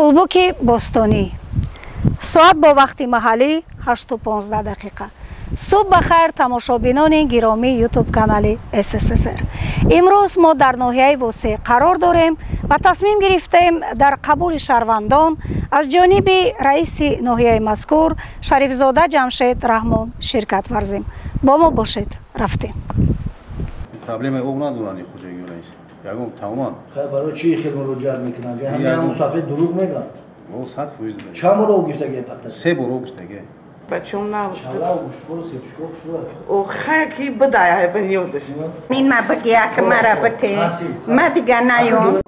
Кулбуки Бостонӣ. Соат бо вақти маҳаллӣ 8:15. Субҳ ба хайр, тамошобинони гиромии ютуб канали СССР. Имрӯз мо дар ноҳияи Восеъ қарор дорем ва тасмим гирифтем дар қабули шаҳрвандон аз ҷониби раиси ноҳияи мазкур Шарифзода Ҷамшед Раҳмон ширкат варзем. Бо мо бошед. Рафтем. Проблемаи об надоранд хоҷагии раис. Ягон тамоман. Хай, барои чӣ хел муроҷиат мекунанд? Ҳамаи мусафир дурӯғ мегӯянд. О, 100%. Чанд бор об гирифтагӣ пахта? Се бор об гирифтагӣ. Бачум на. Шалав гӯшбор, сепшко шура. О, хай ки бадай ба ниёдаш. Мин ма бигия ки мара бите. Ма дига наём.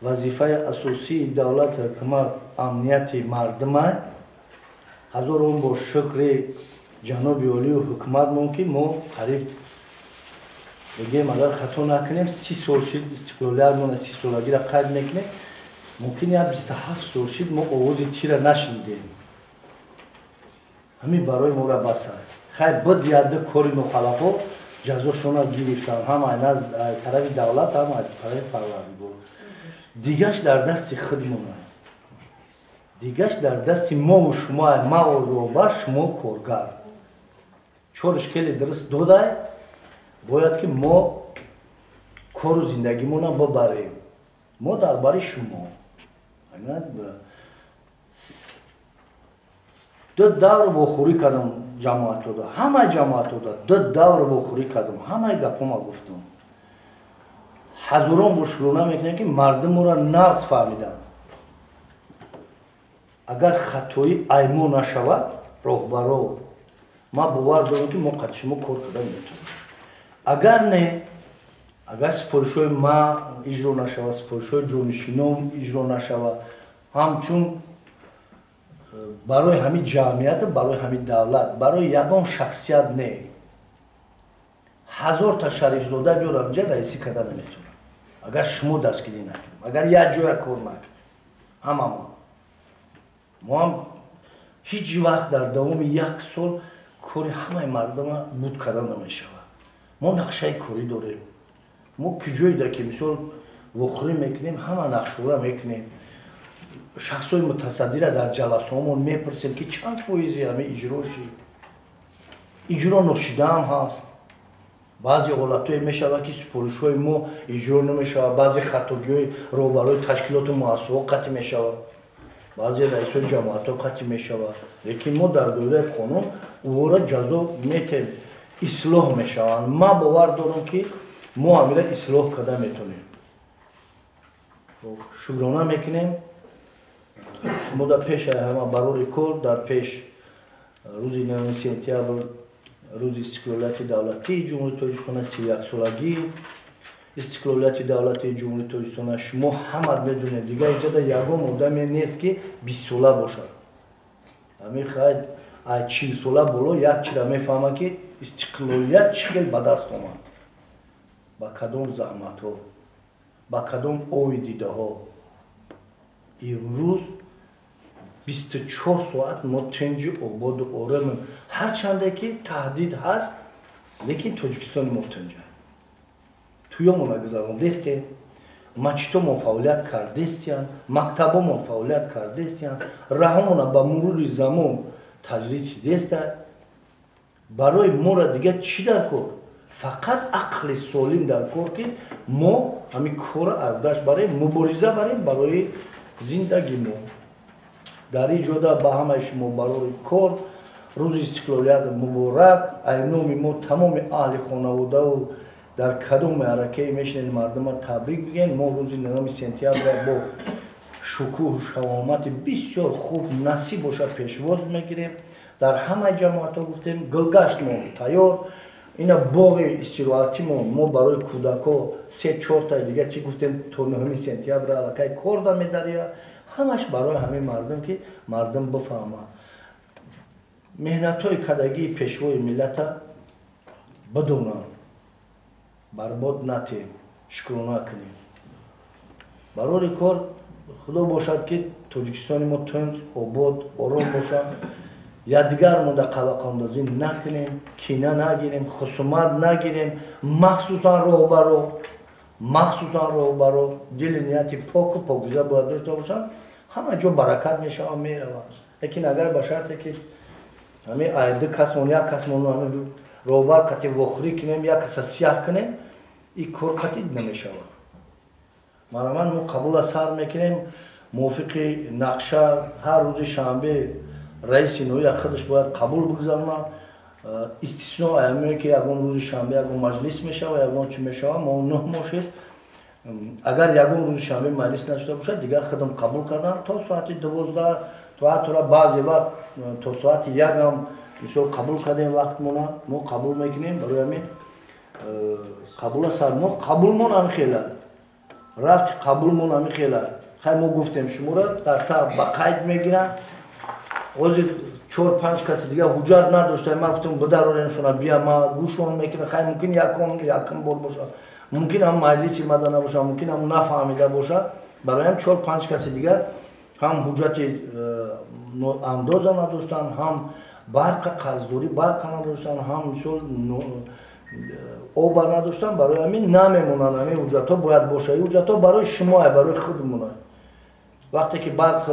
Вазифаи асосии давлат ҳукумат амнияти мардума. Ҳазорон бор шукри ҷаноби олию ҳукуматмон, ки мо қариб бигем, агар хато накунем, 30 сол шид истиқлолиятмона, 30 солагиро қайд мекунем. Мумкин як 27 сол шид мо овози тира нашнидем. Ҳамин барои моро бас аст. Хай, буд яды кори нохалафо, ҷазошона гирифтан ҳам аз тарафи давлат, ҳам аз тарафи Парвардигор. Дигаш дар дасти худмон, дигаш дар дасти мову шумо, ма роҳбар, шумо коргар. Чориш хеле дуруст додай, бояд ки мо кору зиндагимона бибарем. Мо дар бари шумо. Ду давр вохӯрӣ кардам ҷамоатода, ҳамаи ҷамоатода ду давр вохӯрӣ кардам, ҳамаи гапома гуфтам. Ҳазорон бор шукрона мекунем, ки мардум моро нағз фаҳмиданд. Агар хатои аймо нашавад, роҳбаро, ман бовар дорам, ки мо қадри шумо кор карда метавонем. Агар не, агар супоришҳои ма иҷро нашавад, супоришҳои ҷонишином иҷро нашавад, ҳамчун барои ҳамин ҷамъият, барои ҳамин давлат, барои ягон шахсият не, ҳазорта Шарифзода биёрам инҷа, раисӣ карда наметавонам. Агар шумо дастгирӣ накунем, агар як ҷоя кор накунем, ҳамамон. Мо ҳам ҳеҷ вақт дар давоми як сол кори ҳамаи мардума буд карда намешавад. Мо нақшаи корӣ дорем. Мо куҷоеда ки мисол вохӯрӣ мекунем, ҳама нақшора мекунем. Шахсҳои мутасаддира дар ҷаласаҳомон мепурсем, ки чанд фоизи ҳамин иҷро шид. Иҷро ношидаам ҳаст. Баъзе ҳолатҳое мешавад, ки супоришҳои мо иҷро намешавад, баъзе хатогиҳои роҳбарои ташкилоту муассисаҳо қатъ мешавад, баъзе раисои ҷамоатҳо қатъ мешавад. Лекин мо дар доираи қонун ӯро ҷазо метем, ислоҳ мешаванд. Ман бовар дорам, ки мо ҳамира ислоҳ карда метавонем. Шукрона мекунем шумо дар пеш ҳама барори кор, дар пеш рӯзи 9 сентябр, рӯзи истиқлолияти давлатии Ҷумҳурии Тоҷикистон, 31-солагии истиқлолияти давлатии Ҷумҳурии Тоҷикистон. Шумо ҳамат медонед, дигар инҷода ягон одаме нест, ки 20-сола бошад. Ҳамин хай аз 40-сола боло як чира мефаҳмад, ки истиқлолият чӣ хел ба даст омад, ба кадом заҳматҳо, ба кадом ови дидаҳо. Имрӯз 24 соат мо тинҷи ободу оромем. Ҳарчанде ки таҳдид ҳаст, лекин Тоҷикистони мо тинҷа. Туёмона гузарондестем, мачитомон фаъолият кардестиян, мактабомон фаъолият кардестиян, раҳомона ба мурури замон таҷрид шидеста. Барои моро дигар чӣ дар кор? Фақат ақли солим дар кор, ки мо ҳамин корро ардаш барем, мубориза барем барои зиндагимон. Дар ин ҷода ба ҳамаи шумо барои кор рӯзи истиқлолият муборак. Ай номи мо тамоми аҳли хонаводаву дар кадом маъракае мешинед мардума табрик бигӯем. Мо рӯзи 9 сентябр бо шукӯҳу шаҳомати бисёр хуб насиб бошад пешвоз мегирем. Дар ҳамаи ҷамоатҳо гуфтем гулгаштмон тайёр, ина боғи истироҳатимон мо барои кӯдакҳо 3-4 дига чӣ гуфтем то 9 сентябр аллакай корда медария. Ҳамаш барои ҳамин мардум, ки мардум бифаҳмад меҳнатҳои кадагии пешвои миллата бидонанд, барбод натем, шукрона кунем. Барори кор худо бошад, ки Тоҷикистони мо тинҷ, обод, ором бошад. Якдигар монда қабақандозӣ накунем, кина нагирем, хусумат нагирем, махсусан роҳбаро дили нияти поку покиза бояд дошта бошанд. Ҳама ҷо баракат мешавад, меравад. Лекин агар ба шарте ки ҳамин ду касмон, як касмон роҳбар қати вохӯрӣ кунем, як каса сиёҳ кунем, ин кор қатъи намешавад. Мараман мо қабула сар мекунем мувофиқи нақша. Ҳар рӯзи шанбе раиси ноҳия худаш бояд қабул бигузаронад. Истисно аямое ки ягон рӯзи шанбе ягон маҷлис мешавад, ягон чи мешавад, мо 9 моҳ шуд. Агар ягон рӯзи шанбе маҷлис нашуда бошад, дигар худам қабул кардам то соати 12, то ҳатто баъзе вақт то соати 1 ҳам мисол қабул кардем вақтмона, мо қабул мекунем. Барои ҳамин қабула сар мо қабулмон ҳамин хела рафти қабулмон ҳамин хела. Хай мо гуфтем шуморо дар та ба қайд мегиранд. Ҳозир 4-5 каси дигар ҳуҷҷат надошта, ман гуфтам бидароремшона, бия ма гӯшон мекунам. Хай мумкин якум бор бошад, мумкин ҳам маҷлиси мада набошад, мумкин ҳам нафаҳмида бошад. Барои ҳам 4-5 каси дигар ҳам ҳуҷҷати андоза надоштанд, ҳам барқа қарздорӣ барқа надоштанд, ҳам мисол оба надоштанд. Барои ҳамин намемонанд. Ҳамин ҳуҷҷатҳо бояд бошад. Ин ҳуҷҷатҳо барои шумоа, барои худмона. Вақте ки барқ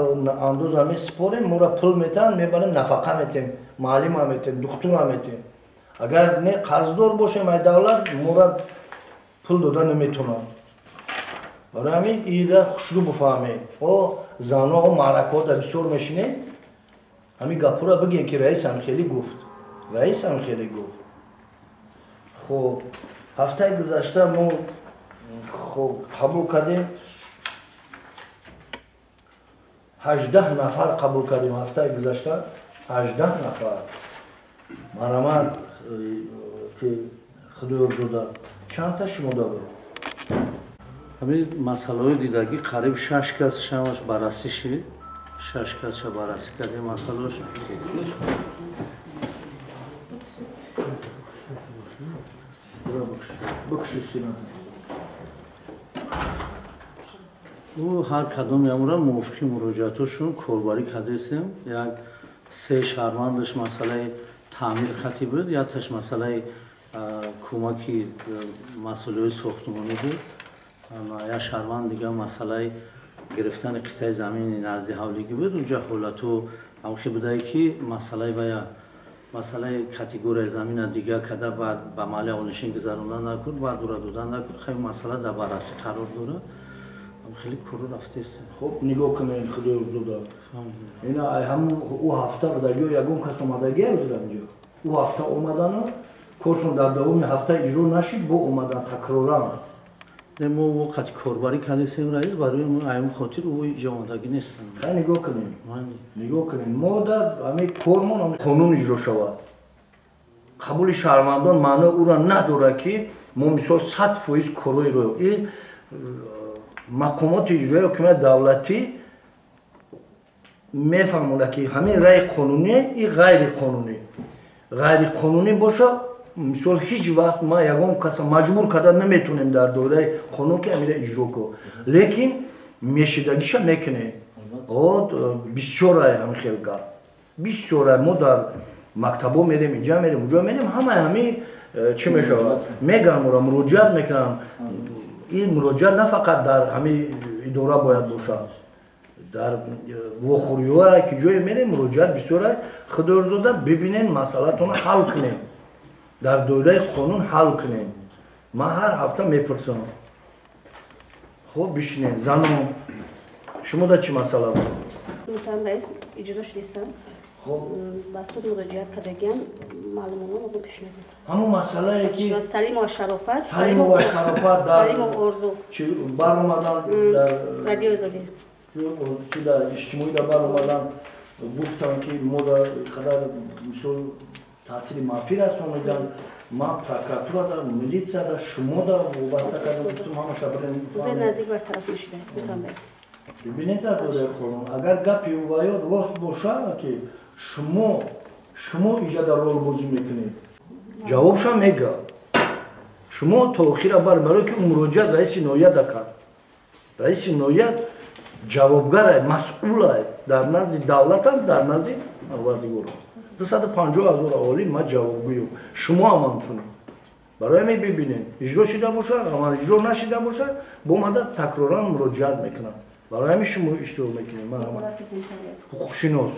андоза месупорем, моро пул метаҳанд, мебарем нафақа метем, муаллима метем, духтура метем. Агар не қарздор бошем ай давлат, моро пул дода наметавонанд. Барои ҳамин ира хушрӯ бифаҳмед. О занҳо маъракаҳо дар бисёр мешинед, ҳамин гапҳоро бигӯем ки раис ҳам хеле гуфт, раис ҳам хеле гуфт. Хоб ҳафтаи гузашта мо хоб қабул кардем, 18 нафар қабул кардем ҳафтаи гузашта, 18 нафар. Марамат ки Худоёрзода чандта шумо доред? Ҳамин масъалаҳои дидагӣ қариб 6 кас шамаш баррасӣ шид, 6 касша баррасӣ кардем масъалаош. Ӯ ҳар кадоми амра мувофиқи муроҷиатҳошон корбарӣ кардесем. Як 3 шаҳрвандаш масъалаи таъмир хатӣ буд, якташ масъалаи кӯмаки масъулиҳои сохтмонӣ буд, як шаҳрванд дигар масъалаи гирифтани қитъаи замини назди ҳавлигӣ буд. Унҷа ҳолату ҳамхел будае ки масъалаи вая масъалаи категорияи замина дигар карда баъд ба маҳалли аҳолинишин гузарондан накурд, баъд ура додан накурд. Хеле масъала дар баррасӣ қарор дорад. Хеле кору рафтааст. Хуб нигоҳ кунед Худоёрзода. Ина ҳамун ӯ ҳафта будагиё ягон кас омадагия ҳозир инҷо. Ӯ ҳафта омадану коршон дар давоми ҳафта иҷро нашид, бо омадан такроран. Не, мо вақти корбарӣ кардесем раис, барои ҳамин хотир ӯ иҷо омадагӣ нестанд. Хай нигоҳ кунед. Нигоҳ кунед. Мо дар ҳамин кормон қонун иҷро шавад. Қабули шаҳрвандон маънои ӯро надорад, ки мо мисол 100% корҳоеро мақомоти иҷроии ҳокимияти давлатӣ мефаҳмонад, ки ҳамин раи қонунӣ и ғайриқонунӣ. Ғайриқонунӣ бошад, мисол ҳеҷ вақт ма ягон каса маҷбур карда наметавонем дар доираи қонун ки ҳаминро иҷро кун. Лекин мешидагиша мекунем. Бисёрай ҳамин хел гап. Бисёрай мо дар мактабо мерем, инҷа мерем, уҷо мерем, ҳамаи ҳамин чӣ мешавад? Меган моро муроҷиат мекунанд. Ин муроҷиат на фақат дар ҳамин идора бояд бошад. Дар вохӯриҳое ки ҷое мерем, муроҷиат бисёрай. Худоёрзода бибинем, масъалатонро ҳал кунем. Дар доираи қонун ҳал кунем. Ман ҳар ҳафта мепурсам. Хуб бишинем, занон. Шумо дар чӣ масъала буд? Муҳтарам раис, иҷоза шудистам. Ба суд муроҷиат кардагиам, маълумот мо пешниҳод. Ҳамон масъалае ки Салимова Шарофат, Салимова Шарофат дар Салимов Орзу чи баромадан дар Радиои Озодӣ. Ки дар иҷтимоӣ дар баромадан гуфтам ки мо дар қадар мисол таъсири манфӣ расониданд. Ман прокуратура дар, милитсия дар, шумо дар вобаста кардам, гуфтам ҳамаша бирем. Рӯзои наздик бартараф мешуда, муҳтарам раис. Бибинед дар доираи қонун, агар гапи ваё рост бошад ки шумо иҷа дар ролбозӣ мекунед, ҷавобшам мега. Шумо то охира бар, барое ки муроҷиат раиси ноҳияда кард. Раиси ноҳия ҷавобгарай, масъулай дар назди давлатам, дар назди Парвардигорам. 250 000 аҳолӣ ман ҷавобгӯям. Шумо ҳам ҳамчунин. Барои ҳамин бибинем, иҷро шида бошад, амал иҷро нашида бошад, бо мада такроран муроҷиат мекунам. Барои ҳамин шумо иштирок мекунед. Ман ҳуқуқшинос.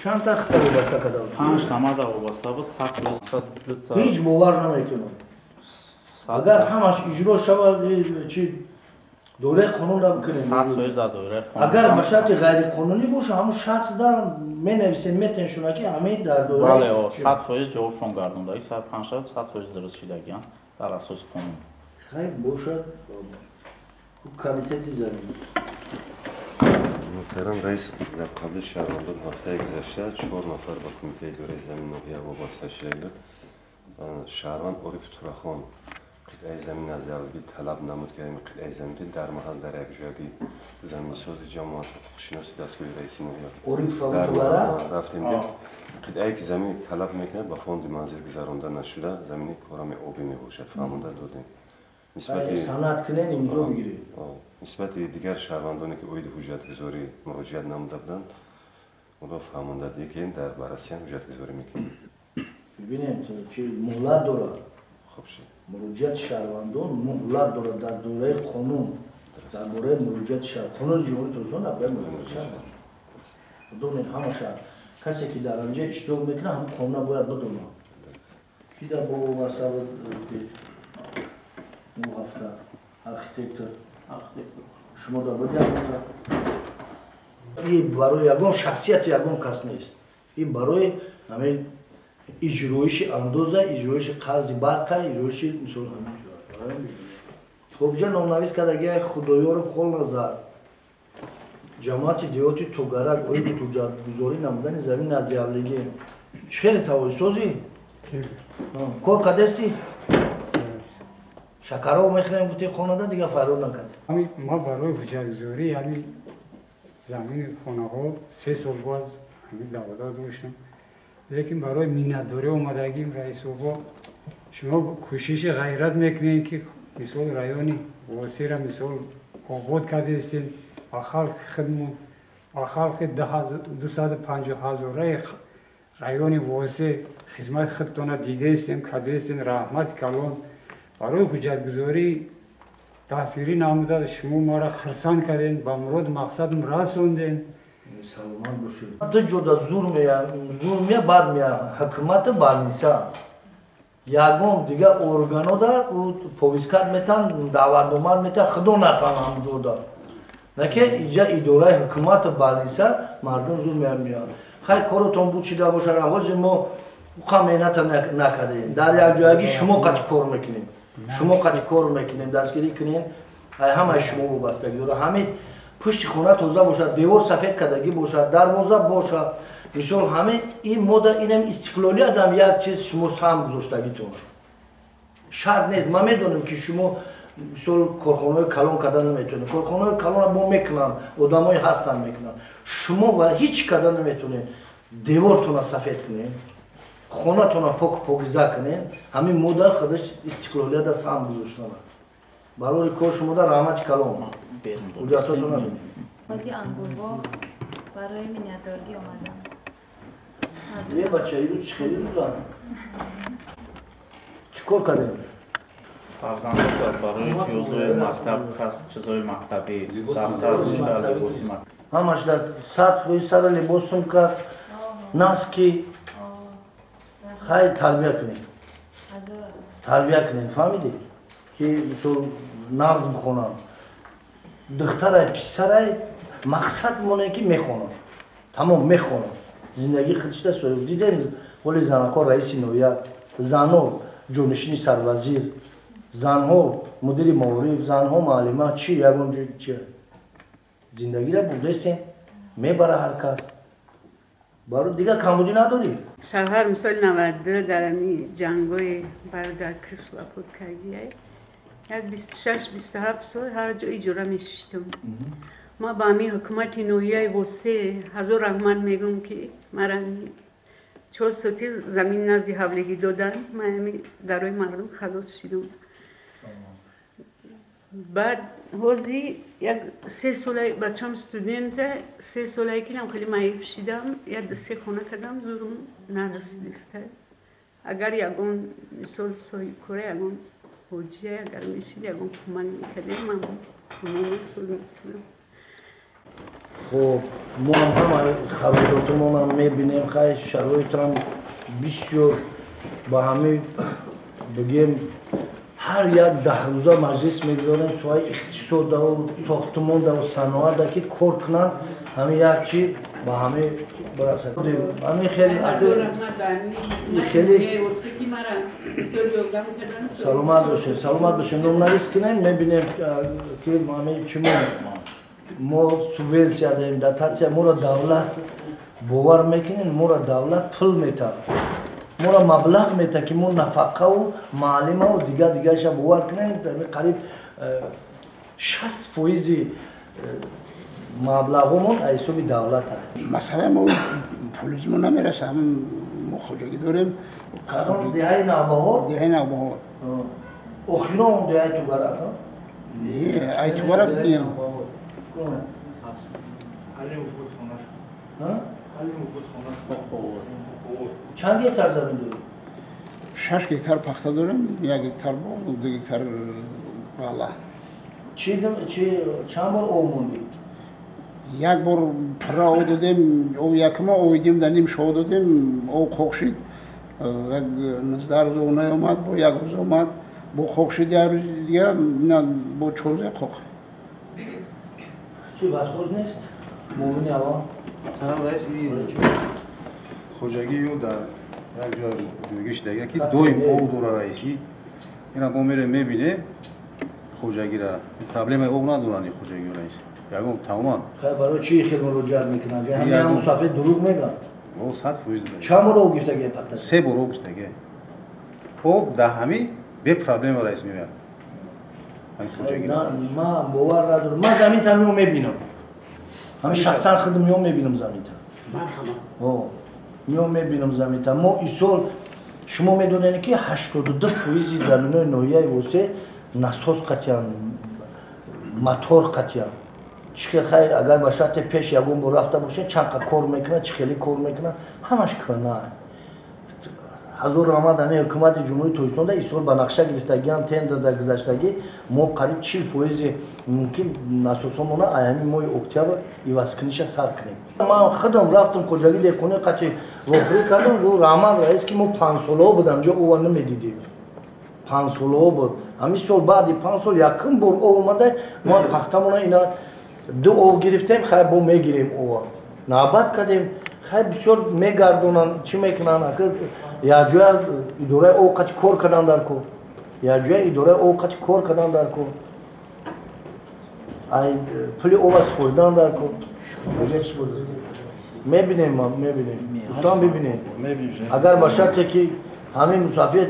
Чанд та хита вобаста карда буд? 5 тамада вобаста буд, 100 та. Ҳеҷ бовар намекунам. Агар ҳамаш иҷро шавад, чи доираи қонунро бикунем. 100% дар доираи қонун. Агар ба шарти ғайриқонунӣ бошад, ҳамон шахс дар менависем, метеншона ки ҳамин дар доираи Бале, 100% ҷавобшон гардондаги, 105 100% дуруст шидагиан дар асоси қонун. Хайр бошад, комитети замин. Муҳтарам раис, дар қабли шаҳрвандон ҳафтаи гузашта 4 нафар ба кумитаи идораи замин ноҳия вобаста шуда буд. Шаҳрванд Ориф Турахон қитъаи замин аз давлатӣ талаб намуд, ки ҳамин қитъаи замин дар маҳал дар якҷоягӣ заминсози ҷамоат ҳуқуқшиноси дастгоҳи раиси ноҳия рафтем. Қитъае ки замин талаб мекунад ба фонди манзил гузаронда нашуда, замини корами обӣ мебошад, фаҳмонда додем. Санад кунен, имзо бигиред. Нисбати дигар шаҳрвандоне ки оиди ҳуҷҷатгузорӣ муроҷиат намуда буданд, онҳо фаҳмонда дид ки дар баррасиам ҳуҷҷатгузорӣ мекунем. Бибинед, чи муҳлат дорад. Хуб шуд. Муроҷиати шаҳрвандон муҳлат дорад дар доираи қонун, дар бораи муроҷиати шаҳр, қонуни Ҷумҳурии Тоҷикистон дар бораи муроҷиати шаҳрвандон. Донед ҳама шаҳр, касе ки дар инҷа иштирок мекунад, ҳамон қонунро бояд бидонад. Ки дар бо вобаста буд ки ӯ ҳафта архитектор, шумо дар буд ҳафта. Ин барои ягон шахсияти ягон кас нест. Ин барои ҳамин иҷроиши андоза, иҷроиши қарзи барқа, иҷроиши мисол ҳамин. Хуб, ҷа номнавис кардагиай Худоёров Холназар. Ҷамоати деҳоти Тугарак оиди ҳуҷҷатгузорӣ намудани замин аз явлигӣ. Чӣ хеле тавоисозӣ? Кор кардестӣ? Шакаров мехӯрем гуфти хонада, дигар фарёд накард. Ма барои ҳуҷҷатгузорӣ ҳамин замини хонаҳо 3 сол боз ҳамин даъвода доштам. Лекин барои миннатдорӣ омадагим раисобо, шумо кӯшиши ғайрат мекунед ки мисол райони Восеро мисол обод кардестед ба халқи хидмат, ба халқи 250 ҳазораи райони Восе хизмати худтона дидаистем, кардастем. Раҳмати калон барои ҳуҷҷатгузорӣ дастгирӣ намуда шумо моро хурсанд кардем, ба муроду мақсадам расондем. Саломат бошед. Ду ҷода зур мея, баъд мея ҳукумату балниса. Ягон дигар органода ӯ повискат метан, даъватнома метан, худо натан ҳам ҷода. На ки иҷа идораи ҳукумату балниса мардум зур мея мея. Хай коротон буд шида бошад, ҳозир мо уқа меҳната накардем. Дар якҷоягӣ шумо қати кор мекунем. Шумо қати кор мекунем, дастгирӣ кунем. Ай ҳамаи шумо вобастагӣ дорад. Ҳамин пушти хона тоза бошад, девор сафед кардагӣ бошад, дарвоза бошад. Мисол ҳамин ин мода инам истиқлолият ҳам як чиз шумо саҳм гузоштагитон. Шарт нест. Ман медонам ки шумо мисол корхонаҳои калон кардан наметавонед. Корхонаҳои калонро бо мекунанд, одамое ҳастанд мекунанд. Шумо ва ҳеҷ кардан наметавонед. Девортонро сафед кунед, хонатонро поку покиза кунед. Ҳамин мода худаш истиқлолиятда саҳм гузоштанад. Барои кор шумода раҳмати калон. Ҳуҷҷатотонро бинед. Баъзи ангурбоғ Барои миннатдоргӣ омадам. Е бача, ирӯз чӣ хеле рӯза? Чӣ кор кардем? Фарзандон барои ҷузъи мактаб, чизои мактабӣ, дафтар, либоси мактаб. Ҳамаш дар 100% сара либос сумка, наски. Хай тарбия кунед. Тарбия кунед, фаҳмидӣ? Ки мисол нағз бихонанд. Духтарай, писарай мақсад монед ки мехонанд. Тамом мехонанд. Зиндагии худшда соҳиб. Дидем ҳоли занако раиси ноҳия, занҳо ҷонишини сарвазир, занҳо мудири маориф, занҳо муаллима, чӣ ягон ҷой чи зиндагиро бурдестем, мебара ҳар кас. Баро дигар камбудӣ надорӣ? Шавҳар мисоли 92 дар ами ҷангои бародаркиш вафот кардия. Як 26-27 сол ҳар ҷо иҷора мешиштам. Ма ба ами ҳукумати ноҳияи Восе ҳазор раҳмат мегӯм, ки мара 4 соти замин назди ҳавлигӣ додан, ман ами дарои мардум халос шидам. Баъд ҳози як 3 сола бачам студента, 3 солае ки нам хеле маиб шидам, як се хона кардам, зурум нарасидиста. Агар ягон мисол соҳибкора, ягон ҳоҷия агар мешид, ягон кӯмак мекардем, ман кӯмак соз мекардам. Хоб, мо ҳам ҳама харҷотумонам мебинем, хай шароитам бисёр ба ҳамин бигем ҳар як 10 рӯза маҷлис мегузорем, соҳаи иқтисодаву сохтумондаву саноатда ки кор кунанд, ҳамин як чи ба ҳамин барасад. Ҳамин хеле хеле саломат бошед, саломат бошед. Номнавис кунем, мебинем ки ҳамин чӣ мо субвенсия даем, дотатсия моро давлат бовар мекунем, моро давлат пул метавад, моро маблағ метавад ки мо нафақаву маълимаву дигар дигарша бовар кунем. Қариб 60% маблағҳомон аз ҳисоби давлат аст. Масъалаи мо пулизи мо намерасад, мо хоҷагӣ дорем. Деҳаи Навбаҳор? Деҳаи Навбаҳор. Охирон деҳаи Тугарак? Не, ай Тугарак не. Чанд гектар замин дорӣ? 6 гектар пахта дорем, 1 гектар боғ, 2 гектар ғалла. Чанд бор об мондӣ? Як бор пурра об додем, об якма овидем, дар ним шо додем, об қоқ шид. Як 19 рӯз об наомад, бо як рӯз омад, бо қоқ шид як рӯзи дига, бо 4 рӯза қоқ. Ки бадхоз нест? Муовини аввал? Муҳтарам раис, хоҷагии ӯ дар як ҷо ҷойгир шудагия ки доим об дора раисӣ. Ина мо мерем мебинем хоҷагира. Проблемаи об надоранд хоҷагиё раис. Ягон тамоман. Хай барои чӣ хел муроҷиат мекунанд? Ҳамин мусафир дурӯғ мегӯянд. О, 100%. Чанд бор об гирифтагия пахта? 3 бор об гирифтагия. Об дар ҳамин бепроблема раис меояд. Ман бовар надорам. Ман заминта меом мебинам. Ҳамин шахсан худам меом мебинам заминта. Марҳамат. Меом мебинам заминта. Мо исол шумо медонед ки 82% заминои ноҳияи Восе насос қатъиян, мотор қатъиян. Чӣ хел хай агар ба шарте пеш ягон бор рафта бошед, чанд қа кор мекунад, чӣ хеле кор мекунад, ҳамаш кӯна. Ҳазор раҳмат ҳамин ҳукумати Ҷумҳурии Тоҷикистонда исол ба нақша гирифтагиам, тендерда гузаштагӣ мо қариб 40% мумкин насосомона ай ҳамин моҳи октябр ивазкуниша сар кунем. Ман худам рафтам хоҷагии деҳқонии қатъи вохӯрӣ кардам, гуфт раҳмат раис ки мо 5 солаҳо будам, ҷо ова намедидем. 5 солаҳо буд. Ҳамин сол баъди 5 сол якум бор об омада, мо пахтамона ина 2 ов гирифтем, хай бо мегирем ова. Навбат кардем, хай бисёр мегардонанд, чӣ мекунанд, якҷоя идораи об қати кор кардан дар кор, якҷоя идораи об қати кор кардан дар кор, ай пули об аз хӯрдан дар кор. Дигар чӣ буд? Мебинем, мебинем. Устам бибинем. Агар ба шарте ки ҳамин мусафир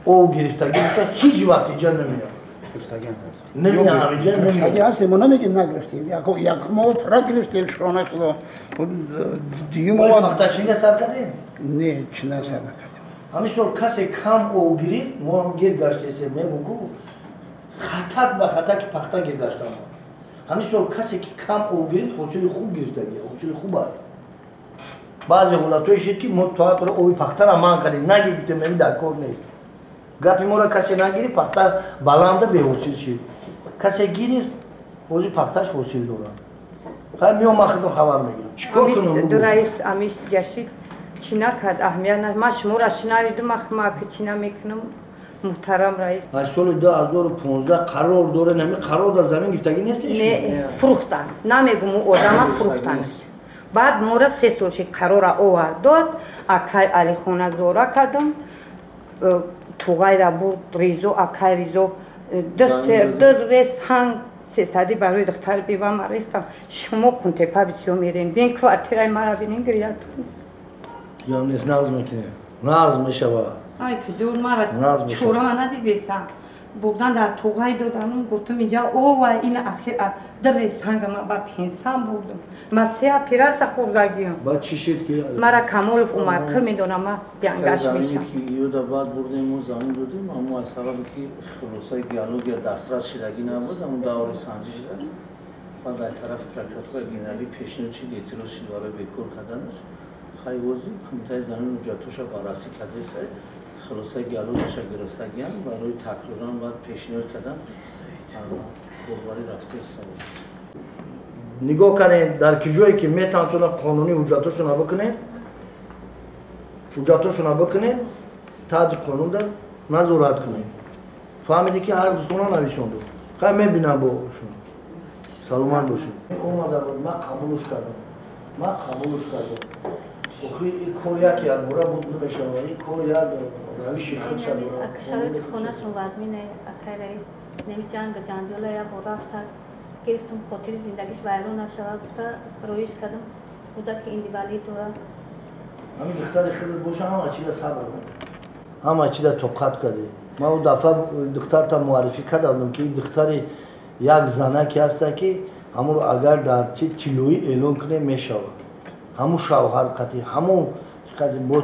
об гирифтагӣ бошад, ҳеҷ вақт иҷа намеяд. Намеяд, иҷа намеяд. Ҳастем, мо намегим нагирифтем. Як мо пурра гирифтем, шукрона Худо. Дуюм мо пахтачинга сар кардем? Не, чина сар накардем. Ҳамин сол касе кам об гирифт, мо ҳам гир гаштесем, мегӯм ку хатак ба хатаки пахта гир гаштам. Ҳамин сол касе ки кам об гирифт, ҳосили хуб гирифтагӣ, ҳосили хуб аст. Баъзе ҳолатҳое шид ки мо то ҳатто оби пахтара манъ кардем, нагирифтем, ами дар кор нест. Гапи моро касе нагирифт, пахта баланда беҳосил шид. Касе гирифт, ҳозир пахташ ҳосил дорад. Хай меом, ман худам хабар мегирам. Чӣ кор кунам? Раис ами ҷашид чӣ накард, аҳамият на. Ман шуморо шинавидум, ман ки чӣ намекунам, муҳтарам раис. Аз соли 2015 қарор дорен, ҳамин қарор дар замин гирифтагӣ нестен? Не, фурӯхтан. Намегум, ӯ одама фурӯхтанаш. Баъд мора 3 сол шид қарора овард дод, акай Алихона зора кардам, Туғайра бурд, Ризо, акай Ризо, ду рес ҳанг 300 барои духтари бева ман рехтам. Шумо Қунтепа бисёр мерем, бин квартираи мара бинин гирятун. Ё нест, нағз мекунем, нағз мешава. Ай ки зур мара чора надидесам. Бурдан дар Туғай доданум, гуфтам инҷа ова ин ахир ду рес ҳанга ман ба пенсам бурдам. Ман се оператсия хӯрдагиам. Баъд чӣ шид ки? Мара Камолов Умарқир медонам, ман янгаш мешам. Ки юда баъд бурдем, мо замин додем, аммо аз сабабе ки хулосаи геология дастрас шидагӣ набуд, аммо даври санҷӣ шуда. Баъд аз тарафи прокуратураи генералӣ пешниҳод шид, эътироз шид барои бекор карданаш. Хай вози кумитаи замин ҳуҷҷатҳоша баррасӣ кардааст, хулосаи геологияша гирифтагиам, барои такроран баъд пешниҳод кардан корбарӣ рафтааст. Нигоҳ кунед, дар ки ҷое ки метавонад қонунӣ ҳуҷҷатҳошона бикунед, ҳуҷҷатҳошона бикунед, таҳти қонун дар назорат кунед. Фаҳмидӣ ки ҳар дустона нависонду. Хай мебинам бо шумо. Саломат бошед. Омада буд, ман қабулш кардам. Ман қабулш кардам. Охи ин кор як якбора буд намешавад, ин кор як равиши худша дорад. Шароити хонашон вазмине, акай раис, неми ҷанг ҷанҷола як бор рафта, гирифтум хотири зиндагиш вайрон нашавад, гуфта роиш кардам, кӯдаки индивалид дорад. Ҳамин духтари худат боша, ҳама чиза сабр мекунад, ҳама чиза тоқат кардӣ. Ман ӯ дафъа духтарта муаррифӣ карда будам ки ин духтари як занаке ҳаста ки ҳамонро агар дар чи тиллоӣ эълон кунем мешавад. Ҳамун шавҳар қатӣ, ҳамун қадр бо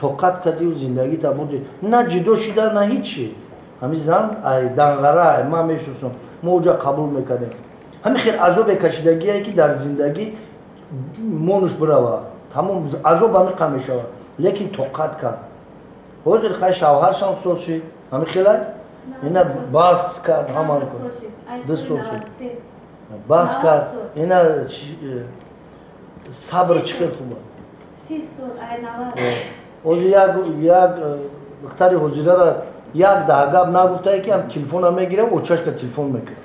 тоқат кардию зиндагита бурдӣ. На ҷидо шида, на ҳичи. Ҳамин зан ай данғара, ай ман мешиносам, мо уҷа қабул мекардем. Ҳамин хел азобе кашидагие ки дар зиндагӣ монуш бирава. Тамом азоб ҳамин қам мешавад, лекин тоқат кард. Ҳозир хай шавҳаршам соз шид, ҳамин хелай? Ина бас кард, ҳама 2 сол шид. Бас кард, ина сабр чӣ хел хуб аст. 30 сол ай 90. Ҳозир як духтари ҳозирара як даҳ гап нагуфтае ки ҳам телефона мегирад, очашка телефон мекунад.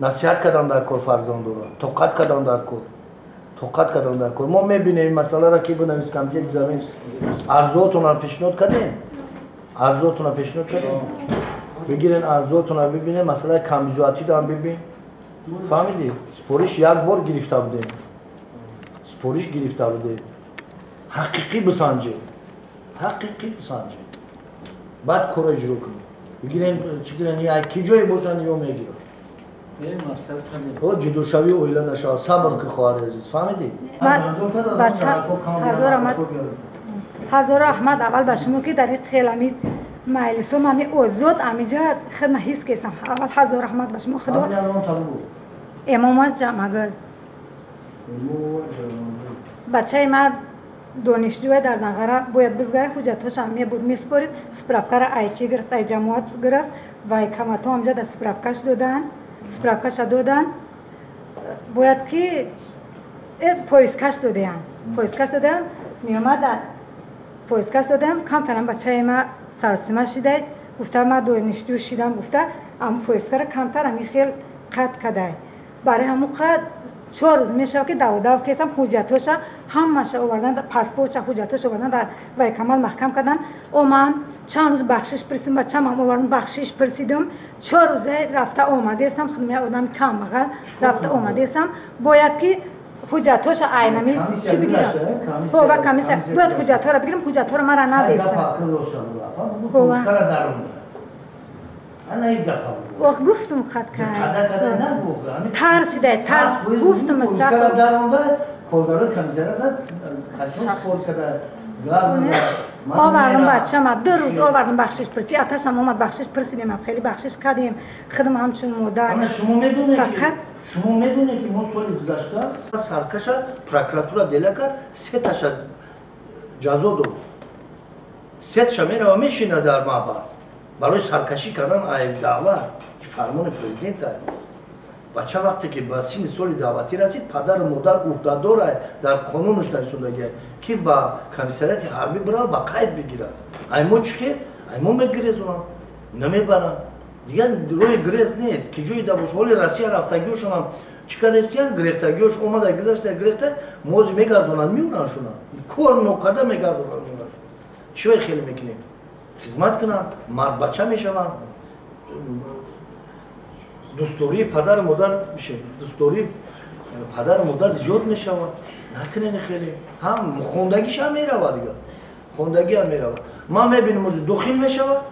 Насиҳат кардан дар кор фарзандора, тоқат кардан дар кор, тоқат кардан дар кор. Мо мебинем ин масъаларо ки бинавис комитети замин арзуотонро пешниҳод кардем, арзуотонро пешниҳод кардем. Бигирен арзуотонро бибинем, масъалаи камбизоатиро ҳам бибин. Фаҳмидӣ? Супориш як бор гирифта будем. Супориш гирифта будем. Ҳақиқӣ бисанҷед. Ҳақиқӣ бисанҷед. Баъд корро иҷро кунед. Бигирен, чӣ гирен, як ки ҷое бошанд ё мегиранд. Ҷудошавии оила нашавад, сабр ки хоҳари азиз, фаҳмидӣ? Бача, ҳазор раҳмат аввал ба шумо ки дар ин хел ами маҷлисом ами озод амиҷа хидма ҳис кесам. Аввал ҳазор раҳмат ба шумо, худо. Эмома Ҷамагул. Бачаи ман донишҷӯе дар Данғара бояд бизгара, ҳуҷҷатҳошам мебуд, месупорид, справкара айчи гирифт, ай ҷамоат гирифт ва ай камато ҳамҷа дар справкаш доданд. Справкаша доданд, бояд ки поискаш додаянд, поискаш додаянд, меомада поискаш додам, камтарам бачаи ма саросима шидай, гуфта ма донишҷӯ шидам, гуфта ам поискара камтар ами хел қат кадай. Барои ҳамун қад 4 рӯз мешавад ки даводав кесам, ҳуҷҷатҳоша ҳамаша овардан, паспортша ҳуҷҷатҳоша овардан дар вайкамал маҳкам кардан. Омам чанд рӯз бахшиш пурсидам, бачам ҳам овардам, бахшиш пурсидам. 4 рӯзе рафта омадесам, худмия одами камбағал рафта омадесам, бояд ки ҳуҷҷатҳоша айнами чӣ бигирам? Ҳова комиссия бояд ҳуҷҷатҳоро бигирам, ҳуҷҷатҳоро мара надесам. Ох, гуфтум хат кард. Тарсида, тарс гуфтум овардам бачама, 2 рӯз овардам бахшиш пурсид, аташам омад бахшиш пурсидем, хеле бахшиш кардем, худам ҳамчун модар. Фақат Шумо медонед ки мо соли гузашта саркаша прокуратура дела кард, сеташа ҷазо дод. Сеташа мерава мешина дар маҳбас барои саркашӣ кардан ай даъват ки фармони президент ай. Бача вақте ки ба синни соли даъватӣ расид, падару модар ӯҳдадор ай дар қонунаш нависондагиай ки ба комиссариати ҳарбӣ бирава ба қайд бигирад. Ай мо чӣ хел? Ай мо мегирезонам, намебаранд. Дигар роҳи гирез нест, ки ҷое да бош. Ҳоли Россия рафтагиҳошонам чӣ кардастиян, гирехтагиҳош омада гузашта гирехта, мози мегардонанд, меоранд шуна. Кор нокарда мегардонанд, меоранд. Чӣ вай хеле мекунем? Хизмат кунанд, мардбача мешаванд. Дӯстдории падару модар мешавад, дӯстдории падару модар зиёд мешавад. Накунед хеле. Ҳам хондагиш ҳам меравад дигар. Хондагӣ ҳам меравад. Ман мебинам дохил мешавад.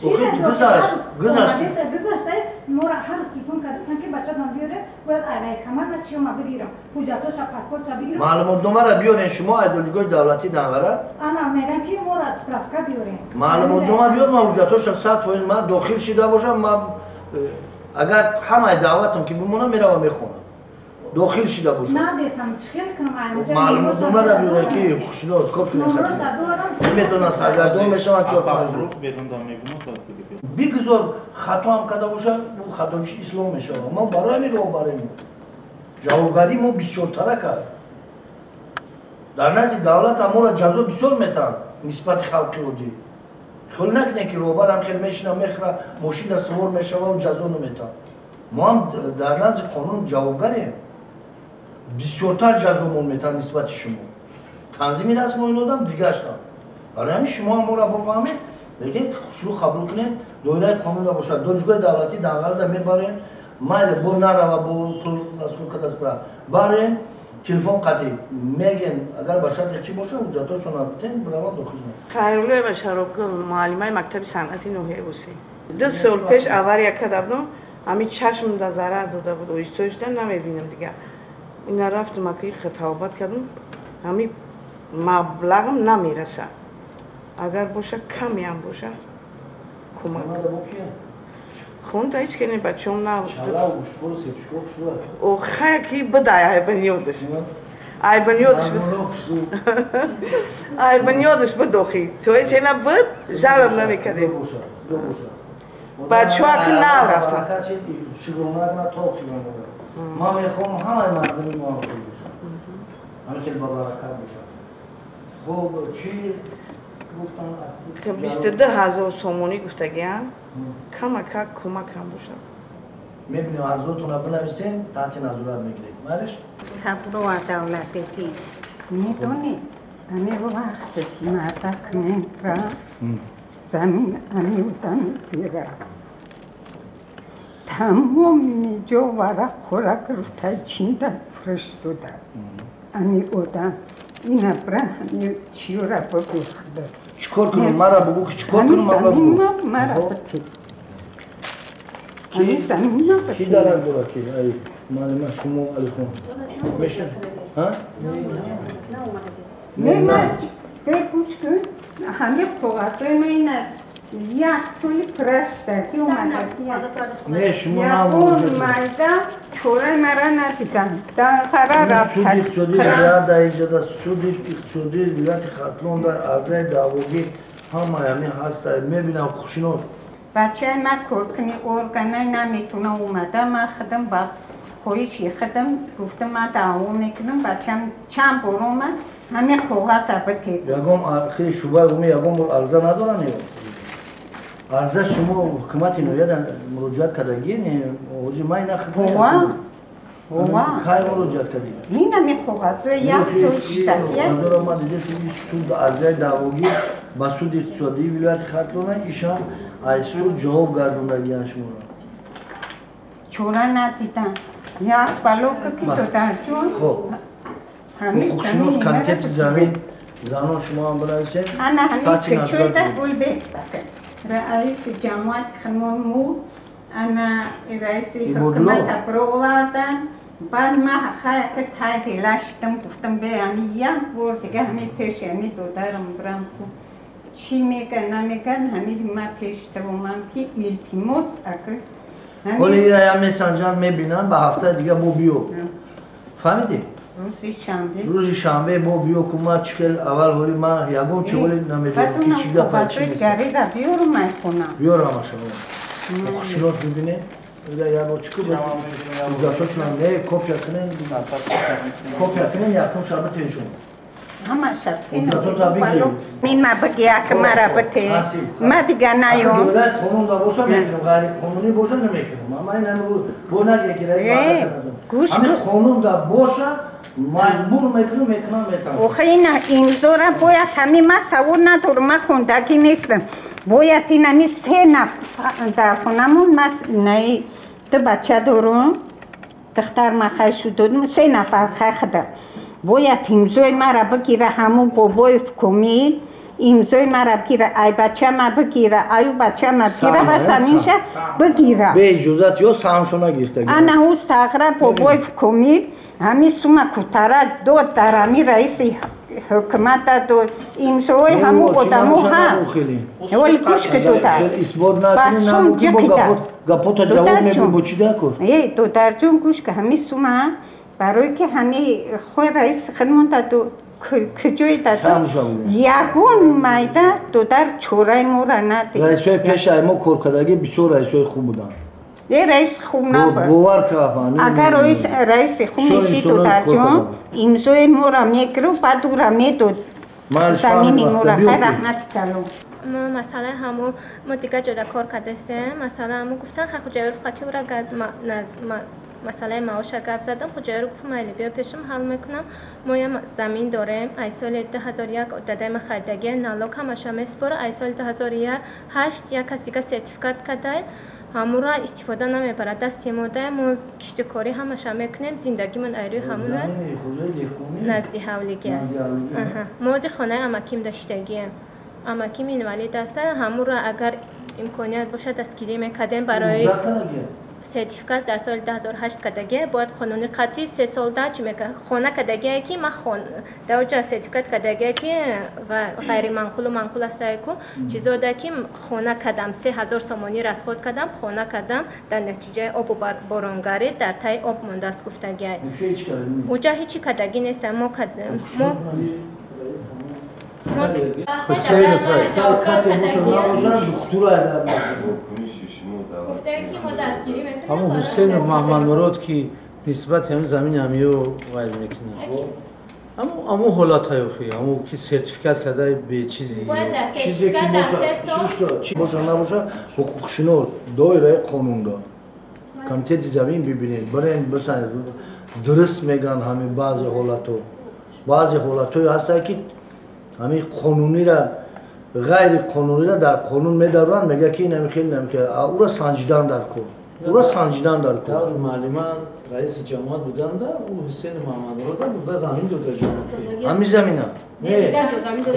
Гузашт, гузашт. Гузашт, мора ҳар рӯз телефон кардастан ки бачатон биёре, бояд айвайкамад ва чиёма бигирам. Ҳуҷҷатоша, паспортша бигирам. Маълумотномаро биёрен шумо ай донишгоҳи давлатӣ Данғара. Ана мегӯям ки мора справка биёрем. Маълумотнома биёр, ман ҳуҷҷатоша 100% ман дохил шида бошам, ман агар ҳамаи даъватам ки бимонам меравам мехонам. Дохил шида бошам. Надесам, чӣ хел кунам аймҷа? Маълумотномаро биёрен ки хушнос кор кунем. Наметавонам саргардон мешавам 4-5 рӯз. Бигузор хато ҳам карда бошад, ӯ хатогиш ислом мешавад. Мо барои ҳамин роҳ барем. Ҷавобгарии мо бисёртара кард. Дар назди давлат ҳам моро ҷазо бисёр метаҳанд нисбати халқи оддӣ. Хел накунед ки роҳбар ҳам хел мешина, мехӯра, мошина сувор мешава, ҷазо наметаҳанд. Мо ҳам дар назди қонун ҷавобгарем. Бисёртар ҷазомон метаҳанд нисбати шумо. Танзими расму инодам дигаштам. Барои ҳамин шумо ҳам моро бифаҳмед, лекин хушрӯ қабул кунед, доираи қонунда бошад. Донишгоҳи давлатӣ Данғарада мебарем, майли бо нарава, бо пул расход кардааст бира. Барем, телефон қатӣ мегем, агар ба шарте чӣ бошад, ҳуҷҷатҳошонро битен, бираванд дохил шаванд. Хайруллоева Шаробгул, муаллимаи мактаби санъати ноҳияи Восеъ. 2 сол пеш авария карда будам, ҳамин чашмда зарар дода буд, оҳиста оҳиста намебинам дигар. Ина рафтам, акаи тавбат кардам, ҳамин маблағам намерасад. Агар боша, камеам боша, кӯмак. Хонда ҳеҷ ке не, бачаам на. О, хая ки бидай айбанёдаш. Айбанёдаш буд. Айбанёдаш буд охи. То ҳеҷ ена буд, жалоб намекардем. Бачаҳо ки нарафтан. Ман мехоҳам ҳамаи мардуми мо хел бошад. Ҳамин хел ба баракат бошад. Хуб, чӣ гуфтан? 22 000 сомонӣ гуфтагиам, камака кӯмакам бошад. Мебинем, арзуотонро бинависем, таҳти назорат мегирем. Майлиш? Саброва Давлатбекӣ. Медонед, ҳамин вақте ки мардак мемра, замин ами одами гира. Тамоми ҷо варақ хӯрак гирифта чинда фурӯш дода. Ами одам ина бра ҳами чиёра бибихда. Чӣ кор кунем? Мара бугӯ ки чӣ кор кунем, мара бугӯ. Мара бити. Ами замина бити. Ки дарак дорад ки? Ай, муаллима, шумо Алихон. Мешнавед? Ҳа? Не, ман гӯш кун. Ҳами коғазҳои ман ина як соли пурашдаги омада. Не, шумо Ягон майда чораи мара надидам. Данғара рафта. Суди иқтисодии вилоят дар инҷода, суди иқтисодии вилояти Хатлон дар арзаи даъвогӣ ҳамаи ҳамин ҳаста. Мебинам хушинос. Бачаи ман коркуни органай наметона омада, ман худам ба хоҳиши худам гуфтам, ман даъво мекунам, бачам чанд бор омад, ҳамин коғаза битед. Ягон хеле шӯъбаи умумӣ ягон бор арза надоранд ё? Арза шумо ҳукумати ноҳияда муроҷиат кардагӣ? Не, ҳозир ман ина хидмат. Ова. Кай муроҷиат кардӣ? Ин ҳамин коғазҳои як сол шидаги. Коғазҳоро ман дидем, суд арзаи даъвогӣ ба суди иқтисодии вилояти Хатлона, ишам аз суд ҷавоб гардондагиянд шуморо. Чора надидам. Як бало ки додарҷон. Хоб. Ҳуқуқшинос комитети замин занон шумо ҳам бинависед. Ана ҳамин кӯчоида гул бестака. Раиси ҷамоати хунмон ана раиси ҳукумата бировардан. Баъд ман хаяка тай дила шидам, гуфтам бе ҳами як бор дига ҳами пеши ҳами додарам бирам ку чӣ меган намеган, ҳами ма пеш тавомам ки илтимос ака Ҳоли ира месанҷанд, мебинанд, ба ҳафтаи дига бо биё. Фаҳмидӣ? Рӯзи шанбе. Рӯзи шанбе бо биё ку ма чӣ хел аввал ҳоли ма ягон чи ҳоли намедонам ки чӣ гап аст. Гарида биёрум ай хона. Биёрам ашаво. Хушинос бибинем. Ира ягон чӣ ку ҳуҷҷатошонам не копия кунем. Копия кунем якум шаба тешон. Ҳама шаб. Мин ма бигия ки мара бите. Ма дига наём. Қонун да боша мекунам, ғайри қонунӣ боша намекунам. Ама ин ҳамин бо нагия ки раис. Ҳамин қонун да боша маҷбур мекунам, мекунам, метавонам. Охе ина имзора бояд ҳамин ма савод надорам, ма хондагӣ нестам. Бояд ин ҳамин се нафар дар хонамон ма наи ду бача дорум, духтар ма хай шуд додум, се нафар хай худам. Бояд имзои мара бигира ҳамун Бобоев Комил, имзои мара бигира, ай бача ма бигира, аю бача ма бигира ва заминша бигира. Бе иҷозат ё саҳмшона гирифтагӣ. Ана ӯ сағра Бобоев Комил ҳамин сума кутара дод дар ҳамин раиси ҳукумата дод. Имзои ҳамун одамо ҳаст. Оли гӯш ки додар. Исбот накунӣ набу гапота ҷавоб мегӯй бо чӣ дакор? Э, додарҷон гӯш ки ҳамин сума барои ки ҳамин хой раис хидмон даду куҷое даду ягон майда додар чораи моро надид. Раисҳои пешаи мо коркардагӣ бисёр раисҳои хуб буданд. Е раис хуб набуд. Бовар кардам. Агар раиси хуб мешид додарҷон, имзои моро мегирифт, баъд ӯро медод замини моро. Хай раҳмат калом. Мо масъалаи ҳамо мо дигар ҷода кор кардасем, масъала ҳамо гуфтан хай Хуҷаёров қатъи ӯра масъалаи маоша гап задам. Хуҷаёров гуфт майли биё пешам ҳал мекунам. Мо я замин дорем, ай соли 2001 дадаи ма харидагия, налог ҳамаша месупора, ай соли 2008 як кас дига сертификат кадай, ҳамура истифода намебарад, дасти мо дай, мо киштукорӣ ҳамаша мекунем, зиндагимон айрӯи ҳамуна назди ҳавлигӣ аст. Мо ози хонаи амаким даштагием, амаким инвалид аст, ҳамура агар имконият бошад дастгирӣ мекардем барои сертификат дар соли 2008 кардагия, бояд қонуни қатъи 3 сол да чӣ мекард хона кардагие ки ма дар оҷа сертификат кардагие ки ва ғайриманқулу манқул астае ку чизода ки хона кардам 3000 сомонӣ расход кардам, хона кардам, дар натиҷаи обу боронгарӣ дар таи об мондааст гуфтагиай. Уҷа ҳечи кардагӣ нест. Мо Ҳусейнов касе бошад набошад духтура ҳамон Ҳусейнов Маҳмадмурод ки нисбати ҳамин замини ҳамиё вайз мекунад, ҳамон ҳолатҳои охи, ҳамон ки сертификат карда бечизи чизе ки бошад набошад ҳуқуқшинос доираи қонун дор. Комитети замин бибинед, барен бисанед, дуруст мегӯянд. Ҳамин баъзе ҳолатҳо, баъзе ҳолатҳое ҳастанд ки ҳамин қонунира ғайри қонунира дар қонун медаранд, мегӯяд ки инами хеле инами хеле, ӯро санҷидан дар кор, ӯро санҷидан дар кор. Даври муаллима раиси ҷамоат буданда ӯ Ҳусейни Маҳмадмурод буда замин дода ҷамоат. Ҳамин замина? Не,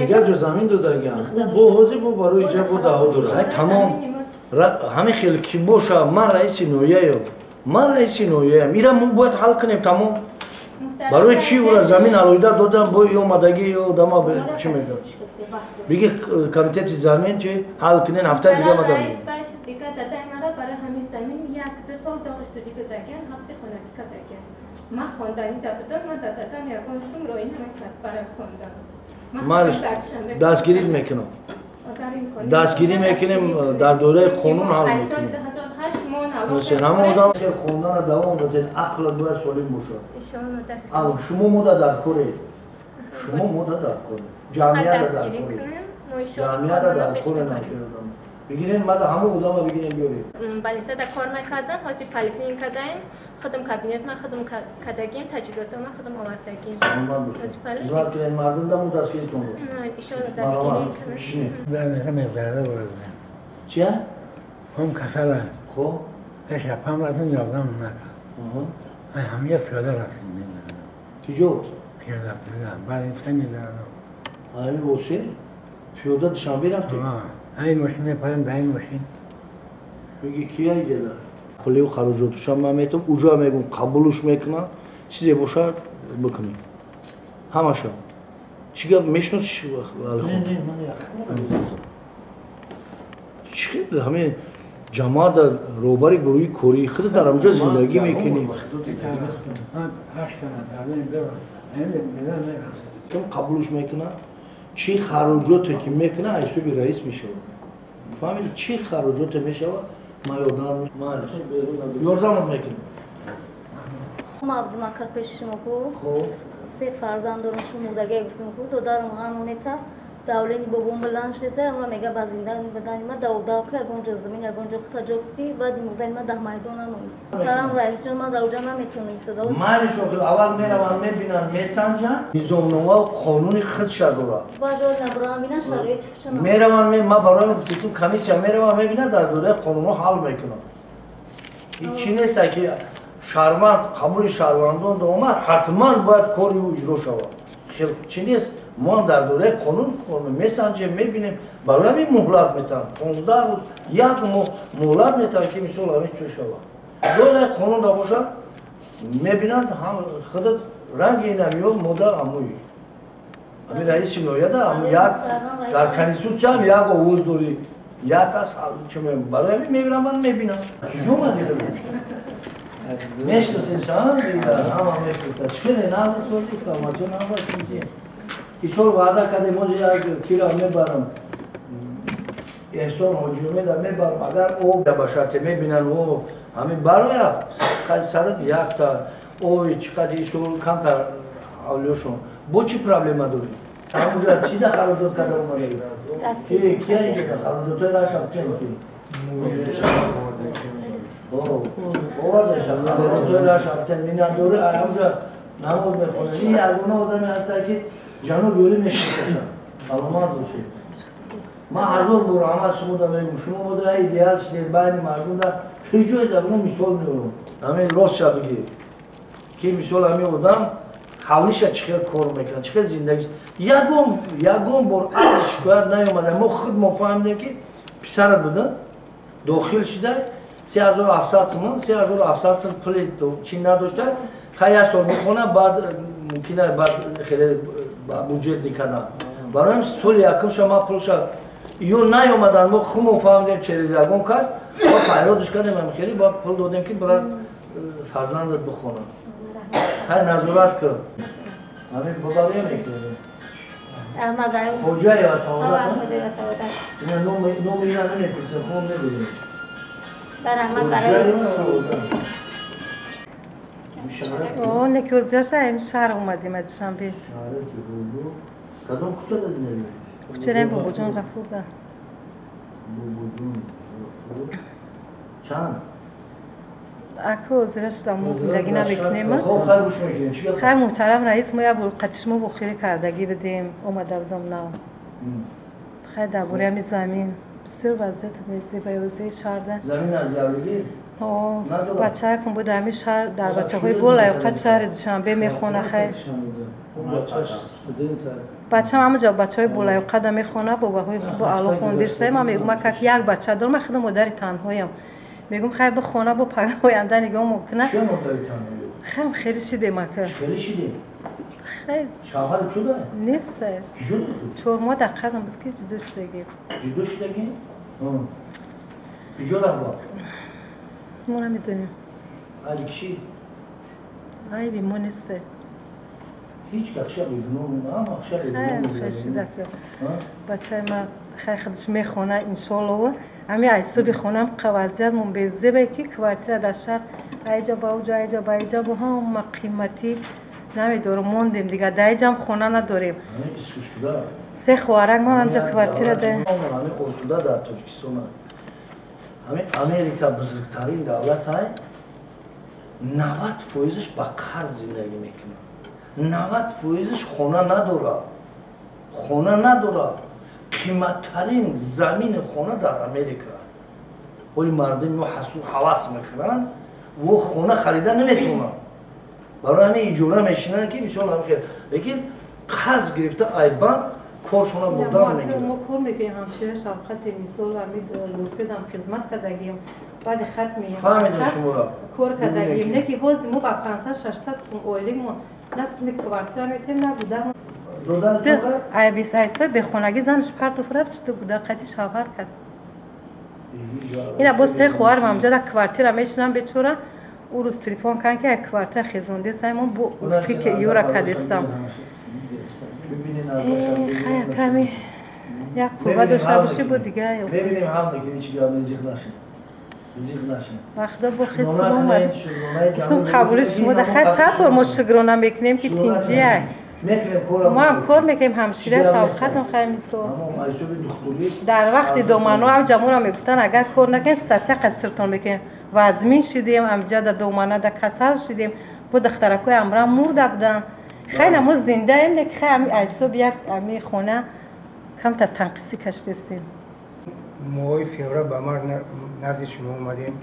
дигар ҷо замин додагиам. Бо ҳозир бо барои ҷа бо даъво дорад. Тамом, ҳамин хел ки боша, ман раиси ноҳияям, ман раиси ноҳияям, ира мо бояд ҳал кунем, тамом. Барои чӣ ӯра замин алоҳида додам, бо ё омадагӣ ё одама чӣ мегӯяд? Биги комитети замин чи ҳал кунен, ҳафтаи дига ма дорем. Дига дадаи мара барои ҳамин замин 1-2 сол доғи судӣ додагиан, ҳабси хонагӣ кардагиан. Ман хонданӣ да будам, ман да дадам ягон сум роӣ намекард барои хондан. Ман дастгирӣ мекунам, дастгирӣ мекунем, дар доираи қонун ҳал мекунем. Ҳамон одам хондана давом додед, ақлат бояд солим бошад. Шумо мода дар коред, шумо мода дар коред, ҷамъията дар коред, ҷамъията дар коре накардам. Бигирен мада ҳамон одама бигирен биёред. Балисада кор мекардам, ҳозир поликлиника даем, худам кабинет ма худам кардагим, таҷҳизото ма худам овардагим. Хизмат кунед мардум даму дастгиритон. Иншоалло дастгирӣ кунем. Чия? Ҳам касала. Хоб? Пешапам рафтем, ёрдам накард. Ман ҳамаҷо пиёда рафтем. Киҷо? Пиёда, пиёда. Баъд ин мезанам. Ҳамин восе? Пиёда Душанбе рафтем? Ҳамин мошин мепарем, ба ин мошин. Меги кия иҷода? Пулию хароҷотушам ман метавам, уҷа мегӯм қабулуш мекунам, чизе бошад бикунем. Ҳамаша. Чӣ гап мешиносиш Алихон? Не, ман якам. Чӣ хел ҳамин Ҷамоат роҳбари гурӯҳи корӣ худ дар ҳамҷо зиндагӣ мекунӣ. Қабулш мекунад, чӣ хароҷоте ки мекунад, ҳисоби раис мешавад. Фаҳмидӣ? Чӣ хароҷоте мешавад, ман ёрдамат мекунам. Ма абдумака пеши шумо ку се фарзанд дорум, шумурдагия гуфтум ку додарам ғамонета давлени бобом баланд шудеса, ама мега ба зиндагӣ бадани ма давдав ки ягон ҷо замин, ягон ҷо хута ҷо ки баъди мурдани ма дар майдон намонед. Муҳтарам раисҷон, ман дар оҷа наметавонам истода. Майли шохир, аввал мераванд, мебинанд, месанҷанд, низомнома қонуни худша дорад. Баъд оли набурам бинанд шароити худша. Мераванд, ман барои гуфтесим комиссия мераванд, мебинанд, дар доираи қонунҳо ҳал мекунанд. Ҳеҷ чи нест ки шаҳрванд қабули шаҳрвандон омад, ҳатман бояд кори ӯ иҷро шавад. Чи нест, мо ҳам дар доираи қонун месанҷем, мебинем, барои ҳамин муҳлат метаҳам. 15 рӯз, як моҳ муҳлат метаҳам ки мисол ҳамин чӣ шавад. Доираи қонун да бошад, мебинанд ҳам худат ранги инамиё мода амӯи. Ҳамин раиси ноҳияда як дар конститутсия ҳам як овоз дорӣ, як кас барои ҳамин мебинам, мебинам. Киҷо омадӣ? Мешносен шаҳр, ҳама мешносад. Чӣ хеле нағзи соли саломатиё набошем. Исол ваъда кардем, мо як кира мебарам. Эҳсон Ҳоҷиумеда мебарам. Агар об ба шарте мебинанд, о ҳамин барояд, сарат якта ови чӣ қадр исол камтар ҳавлиёшон. Бо чӣ проблема дорӣ? Ҳамунҷа чӣ да хароҷот карда омадаӣ? Кия инҷа хароҷотҳои рашам чен ки? Намоз мехонад. Ин ягона одаме ҳаста ки ҷаноб ёрӣ мешиносад. Саломат бошед. Ман ҳазор бор раҳмат шумо да мегӯм. Шумо бода идеал шудед байни мардум да ҳеҷ ҷое да мисол меорам. Ҳамин ростша бигир ки мисол ҳамин одам ҳавлиша чӣ хел кор мекунад, чӣ хел зиндагӣ. Ягон бор аз шикоят наёмада. Мо худ мо фаҳмидем ки писарат буда дохил шуда 3700 сомон, 3700 сом пули чӣ надошта, хай як сол мехона, баъд мумкин баъд хеле буҷет никардан. Барои соли якумша ман пулша ё наёмадан, мо хумо фаҳмидем через ягон кас, мо фарёдш кардем, ҳам хеле баъд пул додем ки брат фарзандат бихонад. Хай назорат кун. Ҳамин бобаё мекунем. Хоҷаева Саодат. Ина номи ина намепурсем, хом мегӯем. О, неки озираша ем шаҳр омадем аз Душанбе. Кадом кӯчада зиндагӣ? Кӯчадаем Бобоҷон Ғафурда. Бобоҷон Ғафур. Чанд? Ака озира шудам, мо зиндагӣ намекунем. Хоб, хай гӯш мекунем. Чӣ гап? Хай муҳтарам раис, мо як бор қати шумо бохирӣ кардагӣ будем, омада будам нав. Хай дар бораи ҳамин замин бисёр вазъият безебаёзии шаҳрда. Замин аз явлигӣ? Бачаакам буд ҳамин шаҳр, дар бачаҳои болаёқат шаҳри Душанбе мехона. Хай бачам ҳамаҷо бачаҳои болаёқада мехона, бобаҳои хубу аъло хондиста. Ман мегӯм, ман как як бача дорам, ман худам модари танҳоям. Мегӯм, хай бихона, бо пага оянда нигоҳ мекуна. Хайм хеле шидем ака. Хеле шидем? Хай. Шавҳар чуда? Нест. 4 моҳ дар қадам буд ки ҷудо шудагӣ. Ҷудо шудагӣ? Куҷо рафт? Мо намедонем. Аз киши? Айби мо нест. Ҳеҷ кас шаб бегуноҳ, ҳама шаб бегуноҳ. Хай шидака. Бачаи ма хай худаш мехона, иншоалло. Ҳамин ҳисоби хонам вазъиятмон безебе ки квартира дар шаҳр айҷа ба уҷа, айҷа ба иҷа бо ҳама қиматӣ намедорам, мондем дигар, дар иҷам хона надорем. Се хоҳарак мо ҳамҷа квартира да. Ҳамин осуда дар Тоҷикистон, ҳамин Америка бузургтарин давлат ай, 90%-ш ба қарз зиндагӣ мекунад. 90%-ш хона надорад. Хона надорад. Қиматтарин замини хона дар Америка. Ҳоли мардуми мо ҳавас мекунанд, во хона харида наметавонанд. Барои ҳамин иҷора мешинанд ки мисол ҳамин хел. Лекин қарз гирифта ай банк коршона бурдан мегирад. Мо кор мекунем, ҳамшира шавқати мисол ҳамин лоседам хизмат кардагием. Баъди хатми фаҳмидам шуморо. Кор кардагием. Не ки ҳозир мо ба 500-600 сум ойликмон на суми квартира метем, на буда. Ай бисайсой бехонагӣ занаш партоф рафт, шуд буда қати шавҳар кард. Ина боз се хоҳарам ҳамҷа дар квартира мешинам бечора. Ӯ рӯз телефон кан ки як квартира хезондесаймон бо фикр юра кадестам. Хая ками як курба дошта бошӣ бо дига. Мебинем ҳал мекунем, ҳеч гап зиқ нашин. Зиқ нашин. Вақта бо хисм омад. Гуфтам қабули шумо да хай сад бор мо шукрона мекунем ки тинҷия. Мо ҳам кор мекунем ҳамшира шавқатам хай мисол. Дар вақти домано ҳам ҷаморо мегуфтан агар кор накунед статья қасиртон мекунем. Вазмин шидем, амҷа да домана да касал шидем. Бо духтаракои амра мурда буданд. Хай мо зиндаем, лекин хай ами ҳисоб як ами хона камтар танқисӣ кашидастем. Моҳи феврал ба мар назди шумо омадем.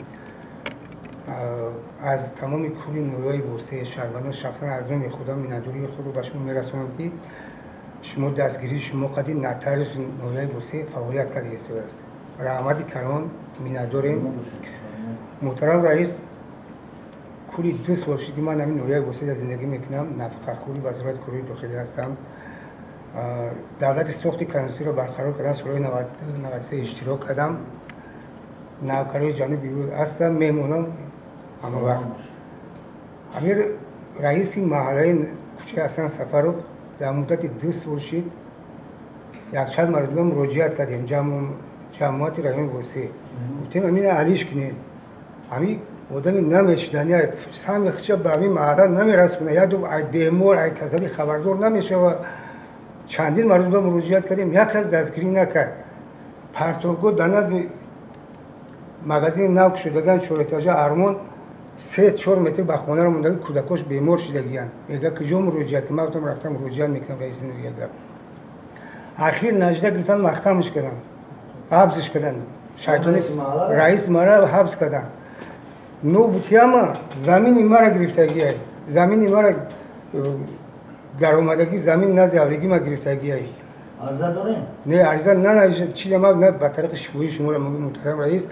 Аз тамоми кулли ноҳияи Восеъ шаҳрвандон шахсан аз номи худам миннатдории худро ба шумо мерасонам ки шумо дастгирии шумо қади нотариуси ноҳияи Восеъ фаъолият карда истодааст. Раҳмати калон миннатдорем. Муҳтарам раис, кулли 2 сол шуд ки ман ҳамин ноҳияи Восеъда зиндагӣ мекунам, нафақахӯри вазорати корҳои дохилӣ ҳастам. Давлати сохти конститутсияро барқарор кардан солҳои 93 иштирок кардам. Навкарои ҷануби ҳастам, мемонам ҳама вақт. Амир раиси маҳаллаи кӯчаи Ҳасан Сафаров дар муддати 2 сол шид якчанд маротиба муроҷиат кардем ҷамоати райони Восеъ. Гуфтем амина алиш кунед. Ами одами намешидани сами хича ба ҳамин маҳалла намерасонад, як ду ай бемор ай касалӣ хабардор намешавад. Чандин маротиба муроҷиат кардем, як кас дастгирӣ накард. Партовгоҳ дар назди магазини нав кушодаган чорэтажа Армон 3-4 метр ба хонаро мондаги кӯдакош бемор шидагиянд. Мега куҷо муроҷиат кунам? Ман гуфтам рафтам муроҷиат мекунам раиси ноҳияда. Ахир нажда гирифтан маҳкамаш карданд, ҳабсш карданд. Шайтони раиси маҳалла ҳабс карданд. Нобутияма замини мара гирифтагиай, замини мара даромадагӣ замин назди авлигӣ ма гирифтагиай. Ариза дорем? Не, ариза нанавишта, чида ма ба тариқи шифоҳии шуморо мегӯям муҳтарам раис,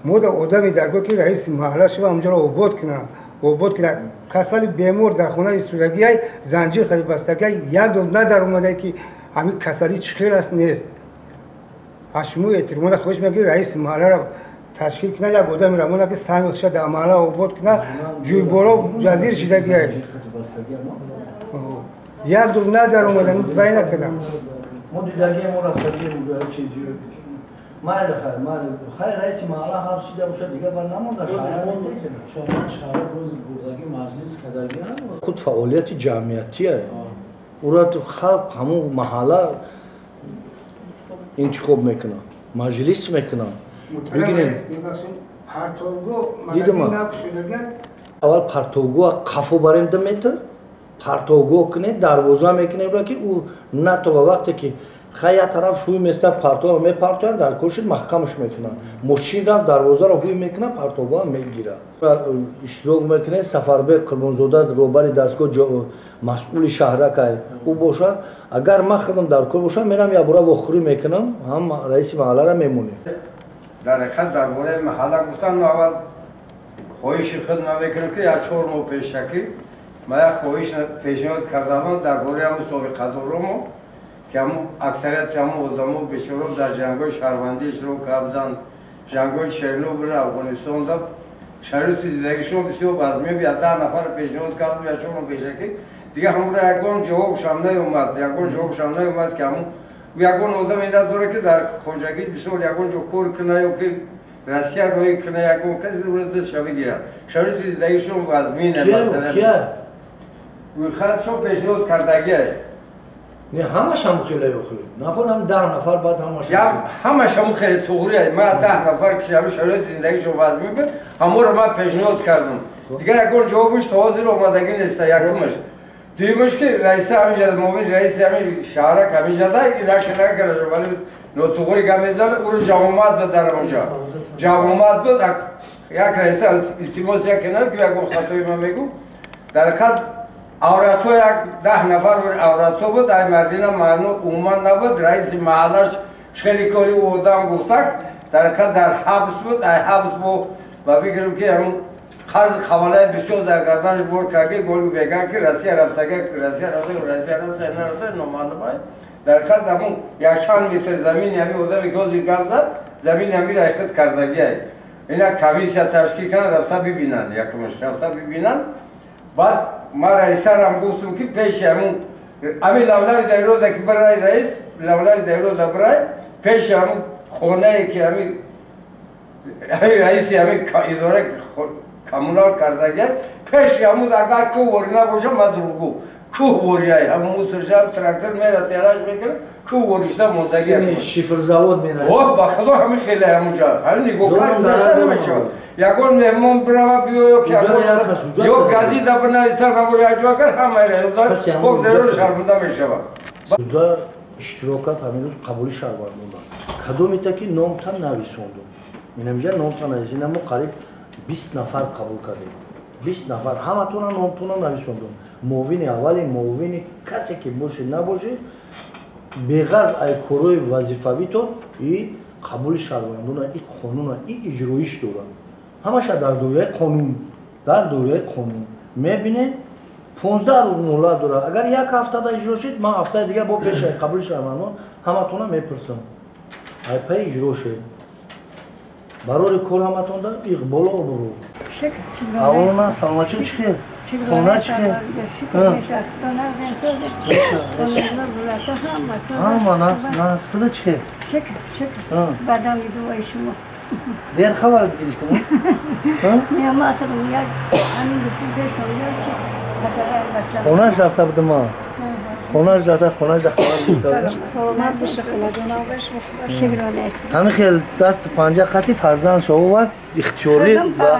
мо да одами даргоҳ ки раиси маҳалла шава ҳамҷоро обод кунад, обод кунад. Касали бемор дар хона истодагиай, занҷир хари бастагиай, як дод надаромадай ки ҳамин касалӣ чӣ хел аст нест. Аз шумо эътиромона хоҳиш мекунем раиси маҳалларо ташкил кунад, як одами рамона ки саҳми худша дар маҳалла обод кунад, ҷӯйборо ҷазир шидагиай. Як дур надаромадан, вай накардам. Мо дидагием, мо рафтагием уҷо чизи. Майли хай, майли. Хай раиси маҳалла ҳабс шида бошад, дигар бар намонда шаҳр нест. Шоҳман шаҳр рӯзи бурдагӣ маҷлис кардагиам. Худ фаъолияти ҷамъиятие. Ура халқ ҳамон маҳалла интихоб мекунад, маҷлис мекунад. Бигирем. Партовгоҳ магазин нав кушодаган. Аввал партовгоҳ қафо барем 2 метр. Партовгоҳ кунед, дарвоза мекунед, ки ӯ натова вақте ки хай як тараф ҳуй места партовро мепартоянд, дар кор шид маҳкамаш мекунанд. Мошин рафт дарвозаро ҳуй мекунад, партовгоҳ мегирад. Иштирок мекунед, Сафарбек Қурбонзода роҳбари дастгоҳ масъули шаҳракай ӯ боша. Агар ман худам дар кор бошам, мерам якбора вохӯрӣ мекунам, ҳам раиси маҳалларо мемонем. Дар ҳақиқат дар бораи маҳалла гуфтан, аввал хоҳиши худ ман мекунам ки як 4 моҳ пешакӣ ман як хоҳиш пешниҳод кардам дар бораи ҳамун собиқадоромо ки ҳамун аксарияти ҳамун одамо бечора дар ҷангҳои шаҳрвандӣ иштирок карданд, ҷангҳои Чернобил, Афғонистонда шароити зиндагишон бисёр вазмин буд. 10 нафар пешниҳод кардам як 4 моҳ пешакӣ, дигар ҳамонро ягон ҷавобшам наёмад, ягон ҷавобшам наёмад ки ҳамун ягон одаме надорад ки дар хоҷагӣ бисёр ягон ҷо кор кунад ё ки Россия роҳӣ кунад, ягон касе ӯро дастша бигирад. Шароити зиндагишон вазмин аст. Худшон пешниҳод кардагиай. Не, ҳамаш ҳам хеле охир. Наход ҳам 10 нафар баъд ҳамаш. Ҳамаш ҳам хеле туғри ай. Ман 10 нафар ки ҳамин шароити зиндагишон вазмин буд, ҳамонро ман пешниҳод кардам. Дигар ягон ҷавобаш то ҳозир омадагӣ нест, якумаш. Дуюмаш ки раиса ҳаминҷа, муовини раиси ҳамин шаҳрак ҳаминҷада, ина вале нотуғри гап мезанад, ӯро ҷамъомад буд дар онҷо. Ҷамъомад буд, як раиса илтимос як кунам ки ягон хатои ман мегӯм. Дар ҳақиқат авратҳо як 10 нафар авратҳо буд, ай мардина маъно умуман набуд. Раиси маҳаллаш хеле кори ӯ одам гуфтак, дар ҳақиқат дар ҳабс буд, ай ҳабс бо ба фикрам ки ҳамун қарзи қавалаи бисёр дар гарданаш бор карда, гол мегӯянд ки Россия рафтага, Россия рафта, Россия рафта, нарафта, номаълум ай. Дар ҳақиқат ҳамун якчанд метр замини ҳамин одаме ки ҳозир гап зад, замин ҳамира худ кардагиай. Ина комиссия ташкил карданд, рафта бибинанд, якумаш рафта бибинанд. Баъд ман раисарам гуфтум ки пеши ҳамун ҳамин лавлави дарроза ки бирай раис, лавлави дарроза бирай, пеши ҳамун хонае ки ҳамин раиси ҳамин идора коммунал кардагиай, пеши ҳамун агар кӯҳ ворӣ набошад, ман дурӯғгӯ. Кӯҳ ворияй, ҳамун мусоршам трактор мера телаш мекунад, кӯҳ воришта мондагиай. Шифрзавод меравад. О, ба худо ҳамин хеле ҳамунҷа. Ҳамин нигоҳ кард гузашта намешавад. Ягон меҳмон бирава биё ё ки ё газета бинависанд, ҳамон якҷоя кард, ҳамаи пок зарур шарманда мешавад. Рӯза иштирокат ҳамин рӯз қабули шаҳрвандон. Кадомита ки номтан нависондум. Инамҷа номтан нависондум. Мо қариб 20 нафар қабул кардем. 20 нафар ҳаматона номтона нависондум. Муовини аввали, муовини касе ки бошед набошед, беғарз ай корҳои вазифавитон и қабули шаҳрвандона, и қонуна, и иҷроиш дорад. Ҳамаша дар доираи қонун, дар доираи қонун. Мебинед, 15 рӯз муҳлат дорад. Агар як ҳафтада иҷро шед, ман ҳафтаи дигар бо пеши қабули шаҳрвандон ҳаматона мепурсам. Ай пай иҷро шед. Барори кор ҳаматонда иқболу обрӯ. Аввалан саломатӣ чӣ хел? Хона чӣ хел? Ҳама нас худо чӣ хел? Шукр, шукр. Баъдам дуои шумо. Дер хабарат гирифтам? Не, ман худам як ҳамин гуфтам пешам як хонаш рафта будам ман. Хонаш рафта, хонаш хабар гирифта будам. Саломат боша холаҷон, авзои шумо хуб аст. Ҳамин хел даст панҷа қати фарзанд шовар ихтиёрӣ ба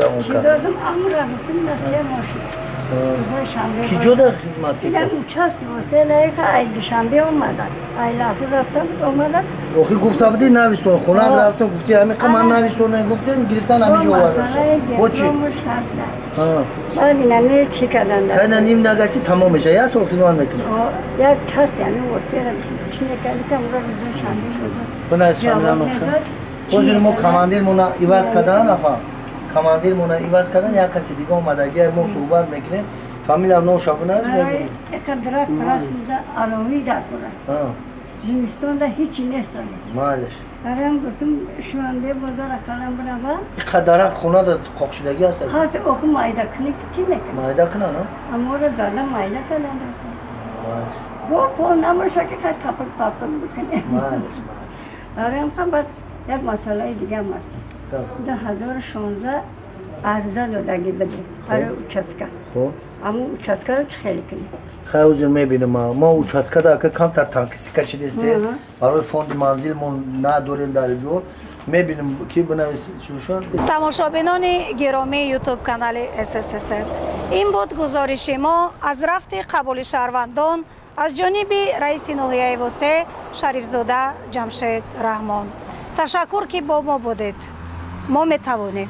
равон кард. Додам амра гуфтам насия мошин. Ки ҷода хизмат кардед? Участок восе лайқа ай Душанбе омадам. Ай лаҳу рафтам омадам. Охи гуфта будӣ нависон, хонам рафтам гуфти ҳамин қа ман нависон гуфтем гирифтан ҳамин ҷо овардам. Бо чӣ? Баъд инаме чӣ карданд? Хайна ним нагашти тамом мешавад. Як сол хизмат мекунад. Як част ҳамин восера чӣ мекарди ки амра рӯзои шанбе шуда. Бинавис фамилия номша. Ҳозир мо командирмона иваз кардан апа. Командирмона иваз кардан як каси дига омадагия мо суҳбат мекунем. Фамилия номша бинавис мегӯем. Яка дарахт буда аловӣ дар кунад. Зимистонда ҳечи нест. Малеш. Барам гуфтам шуанбе бозор ақаллан биравам. Иқа дарахт хонада қоқшидагӣ аст? Ҳаст, охи майда кунӣ ки мекунад? Майда кунад, а? Амора зада майда карданд. Хоб пол набоша ки қай тапак папак бикунем. Малеш, малеш. Барам қа баъд як масъалаи дигам аст. 2016 арза додагӣ будем барои участка. Хоб. Аммо участкаро чӣ хеле кунем? Хай ҳозир мебинем. Мо участкада ака камтар танқисӣ кашидестем. Барои фонди манзил мо надорем дар ҷо. Мебинем ки бинавис чӯшон. Тамошобинони гиромии YouTube канали СССР. Ин буд гузориши мо аз рафти қабули шаҳрвандон аз ҷониби раиси ноҳияи Восе Шарифзода Ҷамшед Раҳмон. Ташаккур ки бо мо будед. Мо метавонем.